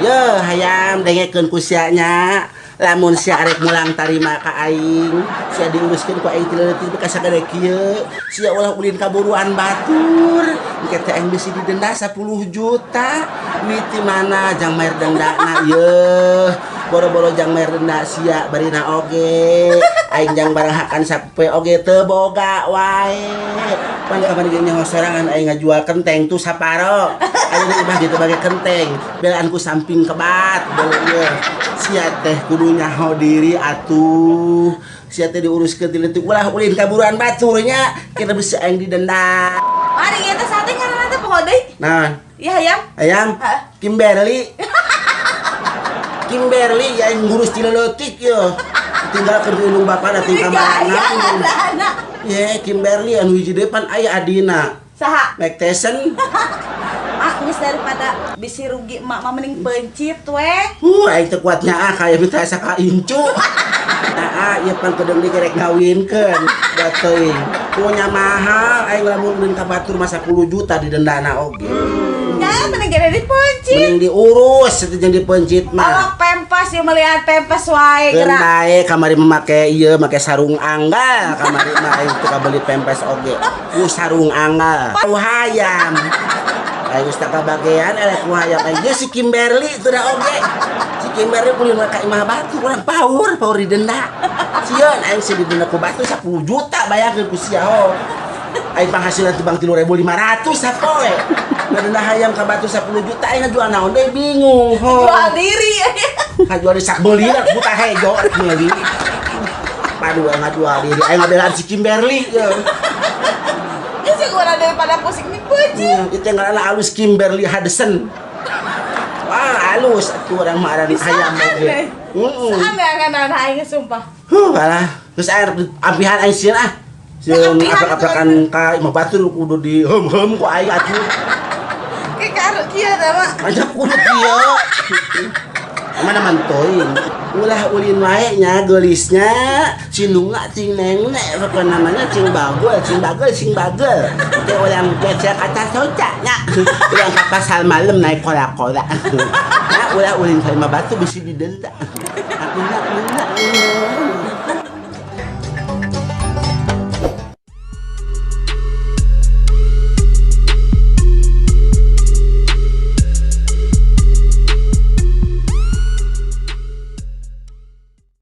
Ye hayam, dengekeun ku sia nya. Lamun sia arek mulang tarima ka aing, sia diuruskeun ku aing ti leutik ka sagede kieu, sia ulah ulin ka buruan batur. Engke teh aing bisi didenda 10 juta. Miti mana jang mayar dendana yeuh. Boro-boro jang mayar denda sia barina oge. Aing jang barang hakan sapoe oge teu boga wae. Pan kamari ge nyaho sorangan aing ngajual kenteng tuh saparo. Aing imah gitu bage kenteng, belaan ku samping kebat bele ieu. Sia teh kudu nyaho diri atuh. Sia teh diuruskeun ti leutik, ulah ulin ka buruan batur nya, kita bisa aing didenda. Mari ieu teh sate ngaranna teh poho deui. Nah, Iya hayam. Ayam Hah? Kimberly. Kimberly ya aing ngurus ti leutik ye. Tinggalkeun ku indung bapana tingkah Gaya mana. ngaranna. Ye, Kimberly anu hiji deui pan aya adina. Saha? Mike Tyson. Mak, geus daripada bisi rugi emak mah mending pencit we. Aing teu kuat nyaah kaya minta asa ka incu. Nah, ieu pan kedeung digerek ngawinkeun. Da teuing. Punya mahal aing lamun ulin ka batur mah 10 juta didendana oge. Ya mending gede dipencit. Mending diurus itu jeung dipencit Oh, mah. Pempes ya, melihat pempes wae Keun gerak. bae kamari mah make ieu, make sarung anggal kamari mah aing teu kabeli pempes oge. Ku sarung anggal. Ku hayam. Aing geus tak kabagean eleh ku hayam aing. Ieu si Kimberly teu da oge. Si Kimberly ulin ka imah batur urang paur, paur didenda. Sieun aing sih didenda ku batur 10 juta, bayangkeun ku sia ho. Aing penghasilan teh bang 3.500 sapoe. Ngadenda hayam ka batur 10 juta, aing ngajual naon deui, bingung ho. Jual diri. Ngajual di sak meuli lah buta hejo rek meuli. Padu aing ngajual diri, aing ngabelaan si Kimberly ye. Geus sih gua daripada pusing nih pencit. Itu yang ngaranna alus, Kimberly Hudson. Wah, halus atuh urang mah aran hayam oge. Heeh. Aneh aneh aing sumpah. Huh, alah. Terus air ampihan aing sieun ah. Sieun Ampihan. Aprak-aprakan ka imah batur kudu di hem-hem ku aing atuh. Kayak karo kieu teh mah. Banyak kudu kieu. Mana mantoin. Ulah ulin wae nya geulisnya, sinunga cing nengnek pokona namanya cing bagel, cing bagel, cing bagel. Teh ulang kecil kata soca nya. Ulang ka pasar malam naik kola-kola. Nah, ulah ulin ka imah batur bisi didenda. Aku nak nak.